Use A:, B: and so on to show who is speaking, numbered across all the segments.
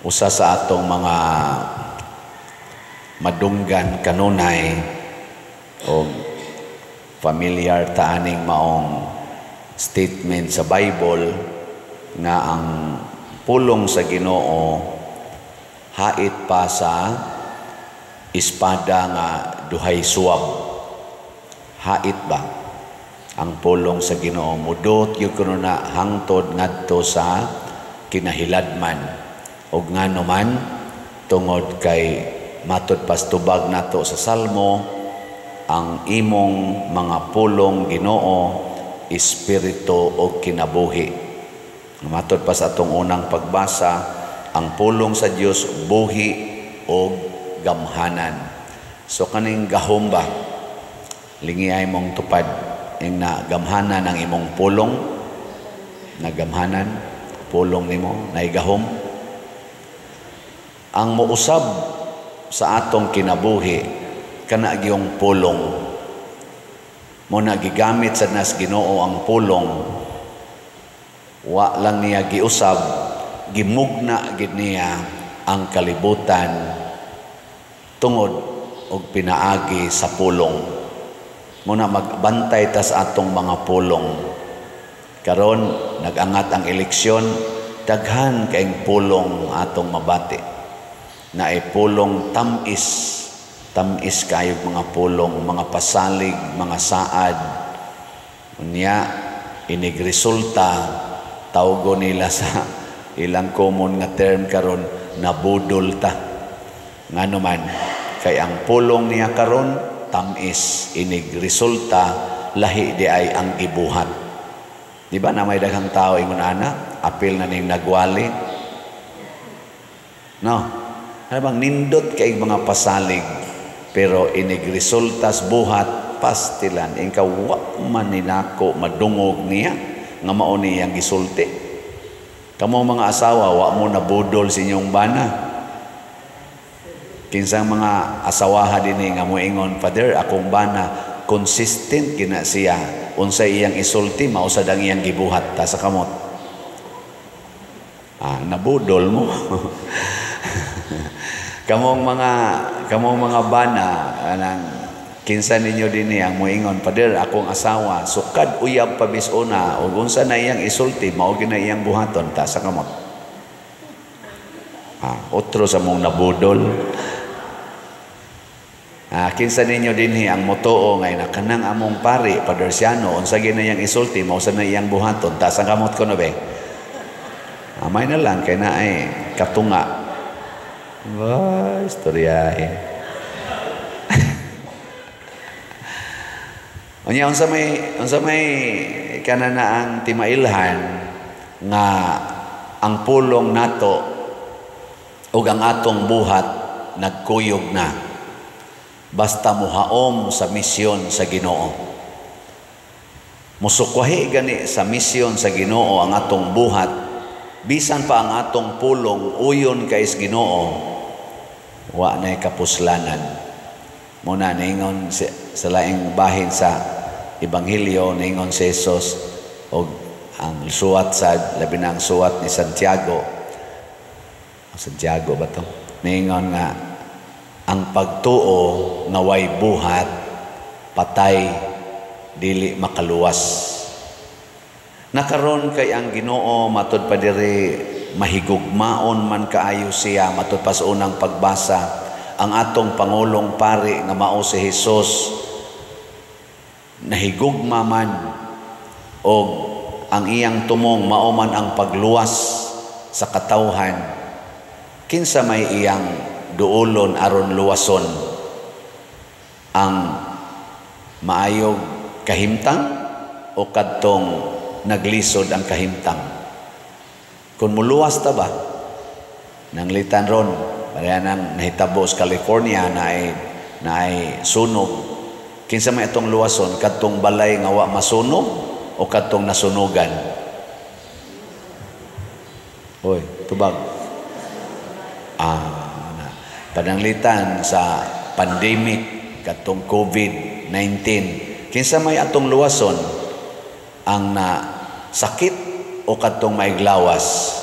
A: Usa sa atong mga madunggan kanunay o familiar ta aning maong statement sa Bible nga ang pulong sa Ginoo hait pa sa espada nga duhay suwab. Hait ba ang pulong sa Ginoo? Mudot gyud kuno na hangtod ngadto sa kinahiladman. Og ngano man, tungod kay matud pas tubag nato sa Salmo, ang imong mga pulong, Ginoo, espiritu og kinabuhi. Matud pa sa atong unang pagbasa, ang pulong sa Dios buhi og gamhanan. So kaning gahom ba, lingiay mong tupad ing na gamhanan ang imong pulong, nagamhanan pulong nimo, naigahom. Ang muusab sa atong kinabuhi kana gyung pulong. Mo na gigamit sa nas Ginoo ang pulong. Wa lang niya giusab, gimugna gid niya ang kalibutan tungod og pinaagi sa pulong. Mo na magbantay ta sa atong mga pulong. Karon nagangat ang eleksyon, daghan kaing pulong atong mabati. Naay pulong tamis, tamis kayo mga pulong, mga pasalig, mga saad. Unya inig resulta, tawgo nila sa ilang common nga term karon, nabudol ta. Ngano man, kay ang pulong niya karon tamis, inig resulta lahi di ay ang gibuhat. Di ba na may daghang tao ingon ana, apil na ning nagwali? No. Ano bang nindot kay mga pasalig, pero inig resultas buhat pastilan ingka wa man ninako madungog niya nga mao niyang gisulti. Kamo mga asawa, wa mo nabudol sa inyong bana. Kinsang mga asawaha dinhi nga moingon, "Father, akong bana consistent kina siya, unsay iyang isulti mao sad ang iyang gibuhat," ta sa kamot. Ah, nabudol mo. Kamong mga bana, anang kinsa ninyo dinhi ang moingon, "Father, akong asawa sukad uyab pa bisuna ug unsa na iyang isulti mao gyud na iyang buhaton," ta sa kamot. Ah, otro sa mong nabudol. Ah, kinsa ninyo dinhi ang motuo ngay na kanang among pari, Father Siano, unsa gyud na iyang isulti mao sa na iyang buhaton, ta sa kamot ko no be? Amay na lang kay naay katunga. Ba, istoryahe. Unya unsa may kanana ang timailhan nga ang pulong nato ug ang atong buhat nagkuyog na basta muhaom sa misyon sa Ginoo. Musukwahi gani sa misyon sa Ginoo ang atong buhat, bisan pa ang atong pulong uyon kay Ginoo, wa nay kapuslanan. Muna ningon sa laing bahin sa Ebanghelyo, ningon si Jesus og ang suwat sa labi na ang suwat ni Santiago. Santiago ba to? Ningon nga ang pagtuo nga way buhat patay, dili makaluwas. Nakaron kay ang Ginoo matud pa diri mahigugmaon man kaayo siya, matud pa sa unang pagbasa, ang atong pangulong pari nga mao si Hesus nahigugma man og ang iyang tumong mao man ang pagluwas sa katawhan. Kinsa may iyang duolon aron luwason? Ang maayog kahimtang o kadtong naglisod ang kahimtang? Kung muluwas ta ba, nanglitan ron, pareha nang nahitabo sa California na ay sunog. Kinsa may atong luwason, kadtong balay nga wa masunog o kadtong nasunugan? Hoy, tubag. Ah, na. Pananglitan sa pandemic kadtong COVID-19, kinsa may atong luwason, ang na sakit o kadtong maiglawas?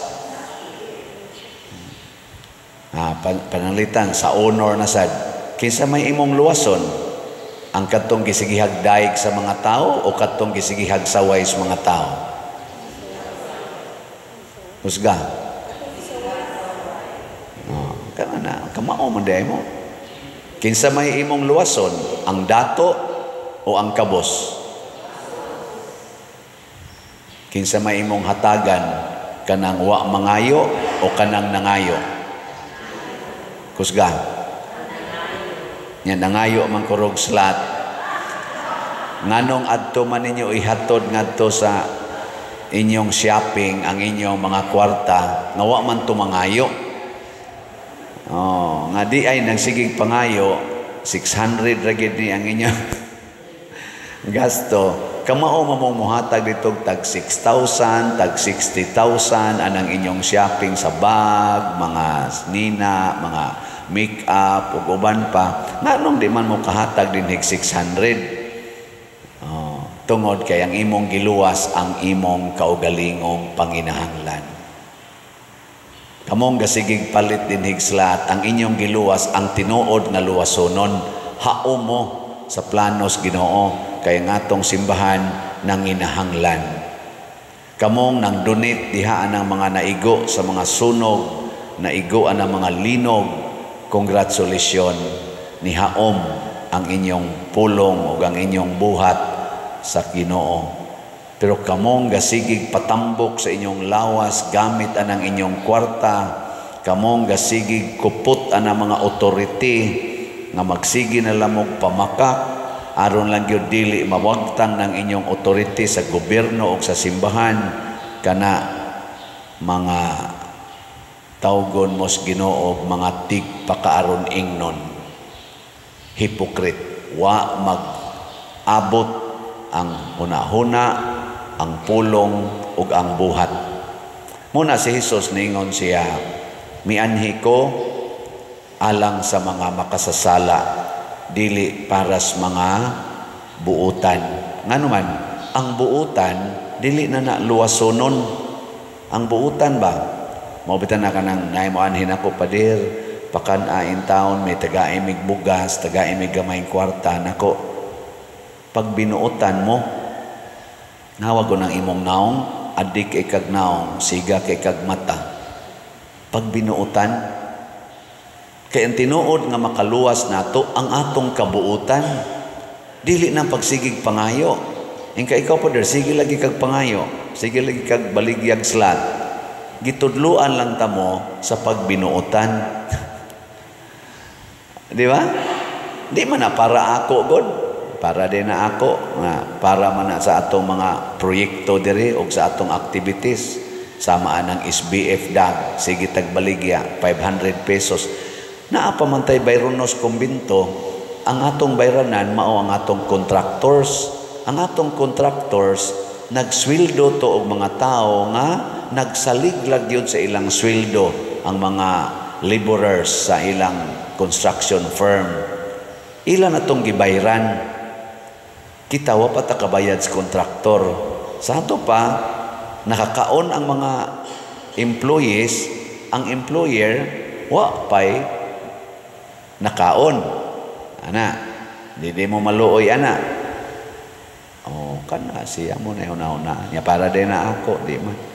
A: Pananglitan sa honor na sad, kinsa may imong luwason? Ang kadtong gisigihag daig sa mga tao o kadtong gisigihag saway sa mga tao? Husga. Oh, kana na kamao man diay mo. Kinsa may imong luwason, ang dato o ang kabos? Kinsa may imong hatagan, kanang wa mangayo o kanang nangayo? Kusga. Nya nangayo man kurog slat. Nganong adto man ninyo ihatod ngadto sa inyong shopping ang inyong mga kwarta nga wa man tumangayo? Oh, nga di ay nagsigig pangayo, 600 ra gid ni ang inyong gasto. Kamao mamong muhatag dito tag 6,000, tag 60,000 anang inyong shopping sa bag, mga nina, mga make-up ug uban pa. Nganong di man mo kahatag dinhig 600? Oh, tungod kay ang imong giluwas ang imong kaugalingong panginahanglan. Kamong gasigig palit dinhig slat, ang inyong giluwas ang tinuod nga luwasonon. Hao mo sa planos Ginoo kay nga atong simbahan nanginahanglan. Kamong nang donate diha ang mga naigo sa mga sunog, naigo ang mga linog, congratulations, nihaom ang inyong pulong ug ang inyong buhat sa Ginoo. Pero kamong gasigig patambok sa inyong lawas gamit anang inyong kwarta, kamong gasigig kupot anang mga authority nga magsigi na lamog pamakak aron lang gyud dili mawagtang ng inyong authority sa gobyerno o sa simbahan, kana mga tawgon mos Ginoo mga tigpakaaron ingnon, hypocrite. Wa mag-abot ang hunahuna, ang pulong ug ang buhat. Muna si Hesus ningon siya, mianhi ko alang sa mga makasasala, dili para sa mga buutan. Ngano man, ang buutan dili na na luwasonon. Ang buutan ba? Mao bitan na kanang naay moanhin ako, "Pader, pakan-a in town, may tagai mig bugas, tagai mig gamay kwarta nako." Pag binuotan mo, nawag ko ng imong naong, adik kay kag naong, siga kay kag mata. Pag binuotan, kay ang tinuod nga makaluwas nato ang atong kabuutan. Dili nang pagsigig pangayo. Ingka ikaw, pader, sige lagi kag pangayo, sige lagi kag baligyag slat. Gitudluan lang tamo sa pagbinuotan. Di ba? Di man na para ako god. Para din na ako nga para man na sa atong mga proyekto diri o sa atong activities. Sama anang SBF dag, sige tagbaligya 500 pesos. Naa pa man tay bayronos kumbinto, ang atong bayranan mao ang atong contractors. Ang atong contractors nagsweldo to og mga tao nga nagsalig gyud sa ilang sweldo ang mga laborers sa ilang construction firm. Ila na tong gibayran. Kita wa pa ta kabayad sa kontraktor. Sa ato pa nakakaon ang mga employees, ang employer wa pay nakaon. Ana, di mo maluoy ana. Oh, kana siya mo na una-una. Nya para din na ako, di man.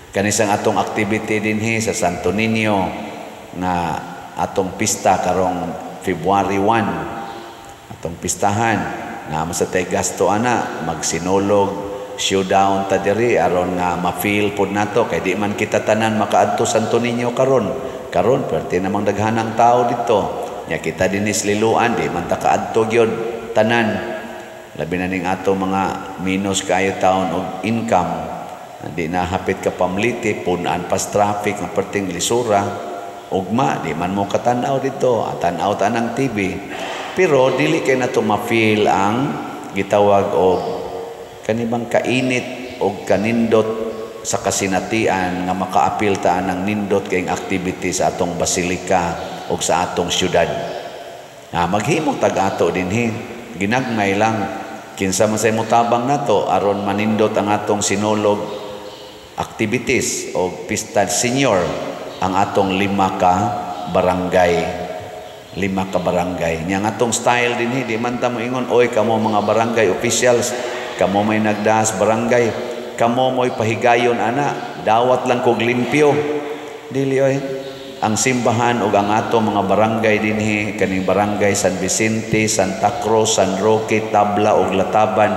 A: Kanisang atong activity dinhi sa Santo Niño nga atong pista karong February 1. Atong pistahan nga sa tay gasto ana, magsinulog showdown ta diri aron nga ma-feel pod nato kay di man kita tanan makaadto Santo Niño karon. Karon perti namang daghanang tao dito. Nya kita dinhi sa Liloan di man ta kaadto gyud tanan. Labi na ning ato mga minus kaayo taon og income. Di na hapit ka pamliti, punan pas traffic, ang perting lisura. Ugma, di man mo katanaw dito, tanaw ta ng TV. Pero dili kay nato ma-feel ang gitawag og kanibang kainit og kanindot sa kasinatian nga makaapil ta ng nindot kayong activity sa atong basilika o sa atong syudad. Na maghimo tag ato dinhi, ginagmay lang kinsa man say motabang nato aron manindot ang atong sinulog activities o pista senior ang atong 5 ka barangay, lima ka barangay. Nya nga atong style dinhi, di man ta moingon, "Oy, kamo mga barangay officials, kamo may nagdaas barangay, kamo mo'y pahigayon ana, dawat lang kog limpyo." Dili oy. Ang simbahan ug ang ato mga barangay dinhi, kaning Barangay San Vicente, Santa Cruz, San Roque, Tabla ug Lataban,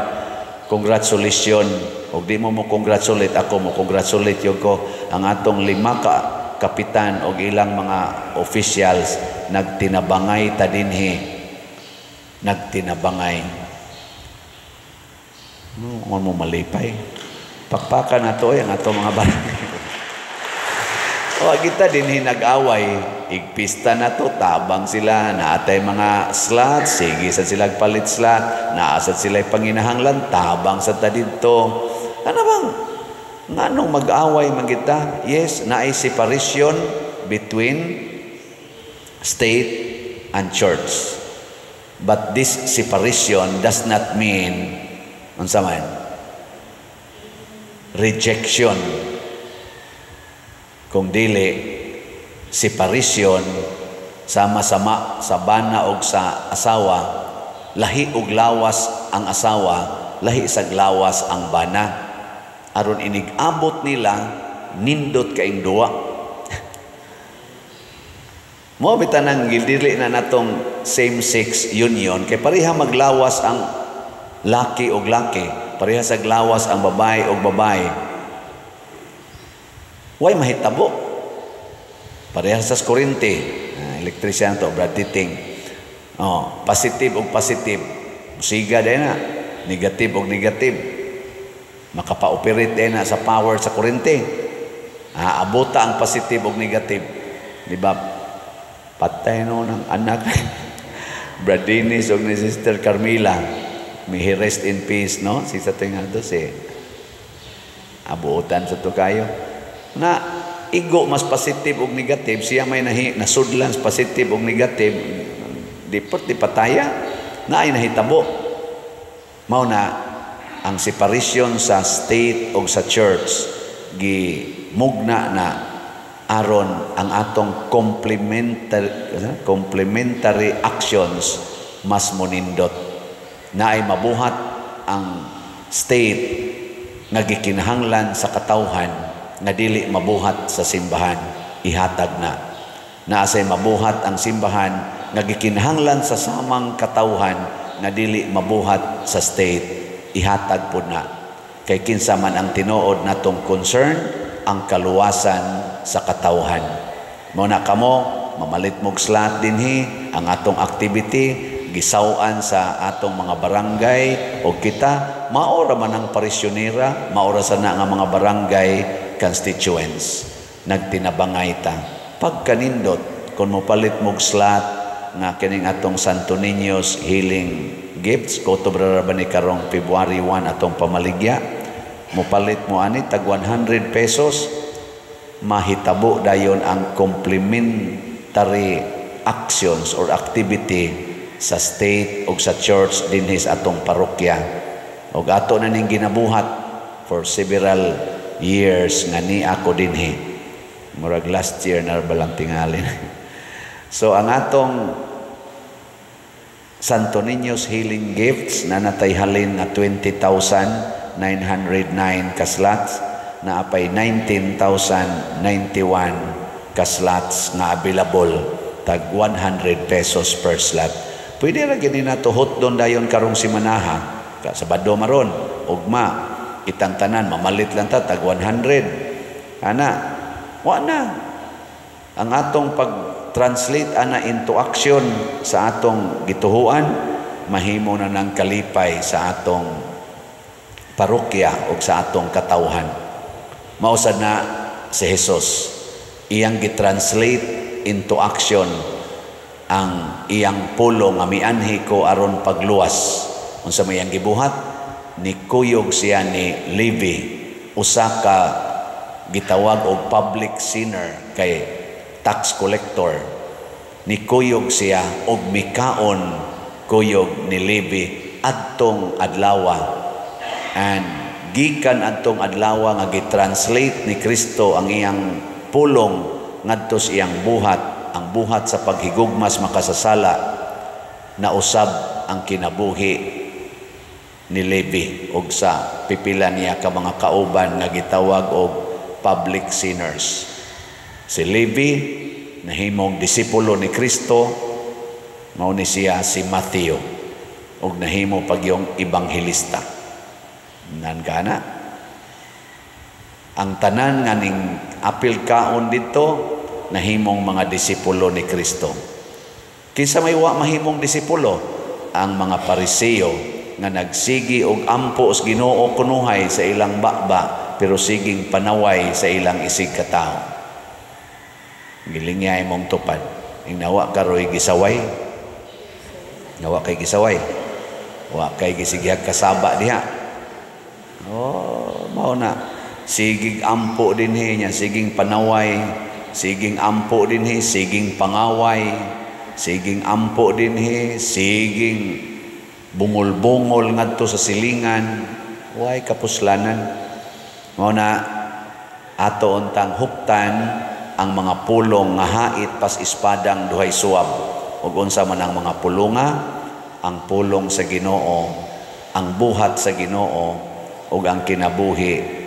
A: congratulations. Ug di mo mo congratulate ako, mo congratulate gyud ko ang atong lima ka kapitan og ilang mga officials. Nagtinabangay ta dinhi, nagtinabangay. No, mo malipay, pakpakan nato ang ato mga barangay. Wa kita dinhi nag-away, igpista na to, tabang sila, naatay mga slot, sige sa sila palit slot, naa sad sila panginahanglan, tabang sa ta didto. Ano bang nganong mag-away man kita? Yes, naay separation between state and church. But this separation does not mean unsa man? Rejection. Kung dili separation sama-sama sa bana og sa asawa, lahi og lawas ang asawa, lahi sa lawas ang bana. Aron inig-abot nila, nindot kaing duwa. Mo bitaw nang gildili na natong same-sex union kay pareha maglawas ang laki og laki, pareha sa lawas ang babae og babae. Way mahitabo. Pareha sa kuryente, electrician to, Brad Titing. Oh, positive og positive. Siga din na. Negative og negative. Makapa-operate din na sa power sa kuryente. Aabota ang positive og negative. Di ba? Patay no ng anak. Brad Dennis og ni Sister Carmela. May he rest in peace, no? Si sa tingado si abuotan sa to kayo. Na igo mas positive og negative, siya may nahi, nasudlan sa positive og negative, di di pataya na ay nahitabo. Mao na ang separation sa state o sa church gi mugna na aron ang atong complementary actions mas monindot na ay mabuhat ang state nga gikinahanglan sa katawhan nga dili mabuhat sa simbahan, ihatag na. Naasay mabuhat ang simbahan nga gikinahanglan sa samang katawhan nga dili mabuhat sa state, ihatag po na. Kay kinsa man ang tinuod natong concern? Ang kaluwasan sa katawhan. Mao na kamo mamalit mog slot dinhi, ang atong activity gisaw-an sa atong mga barangay o kita maora man ang parisyonera, maora sa na nga mga barangay constituents. Nagtinabangay ta. Pagkanindot kung mopalit mog slot nga kining atong Santo Niño's Healing Gifts, kutob ra ba ni karong February 1 atong pamaligya, mopalit mo ani tag 100 pesos, mahitabo dayon ang complementary actions or activity sa state o sa church dinhi sa atong parokya. Og ato na ning ginabuhat for several years nga ni ako dinhi. Murag last year na balang tingali. So ang atong Santo Niño's Healing Gifts na natay halin nga 20,909 ka slots, na apay 19,091 ka slots nga available, tag 100 pesos per slot. Pwede ra gini nato hotdon dayon karong simanaha, ka Sabado maron, ugma, kitang tanan mamalit lang ta tag 100. Ana, wa na. Ang atong pag-translate ana into action sa atong gituhuan, mahimo na ng kalipay sa atong parokya o sa atong katawhan. Mausad na si Jesus, iyang gitranslate into action ang iyang pulong nga mianhi ko aron pagluwas. Unsa may iyang gibuhat? Nikuyog siya ni Levi, usa ka gitawag og public sinner kay tax collector. Nikuyog siya og mikaon kuyog ni Levi adtong adlawa. And gikan adtong adlawa nga gitranslate ni Kristo ang iyang pulong ngadto sa iyang buhat. ang buhat sa paghigugmas makasasala, nausab ang kinabuhi ni Levi og sa pipila niya ka mga kauban nga gitawag og public sinners. Si Levi nahimong disipulo ni Kristo, mao ni siya si Mateo, ug nahimo pagyong ebanghelista. Nan kana ang tanan nga ning apil kaon didto nahimong mga disipulo ni Kristo. Kinsa may wa mahimong disipulo? Ang mga Pariseo nga nagsigi og ampo sa Ginoo kunuhay sa ilang baba, pero siging panaway sa ilang isig katawo. Gilingyay mong tupad. Ing nawa karoy gisaway. Nawa kay gisaway. Wa kay gisigihag kasaba diha. Oh, mao na. Sigig ampo dinhi niya, siging panaway, siging ampo dinhi, siging pangaway, siging ampo dinhi, siging bungol-bungol ngadto sa silingan, way kapuslanan. Mao na ato untang huptan ang mga pulong nga hait pas espadang duhay suwab. Ug unsa man ang mga pulonga? Ang pulong sa Ginoo, ang buhat sa Ginoo, ug ang kinabuhi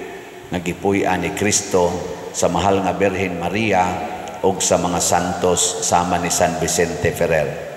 A: nga gipuy-an ni Kristo sa mahal nga Birhen Maria ug sa mga santos sama ni San Vicente Ferrer.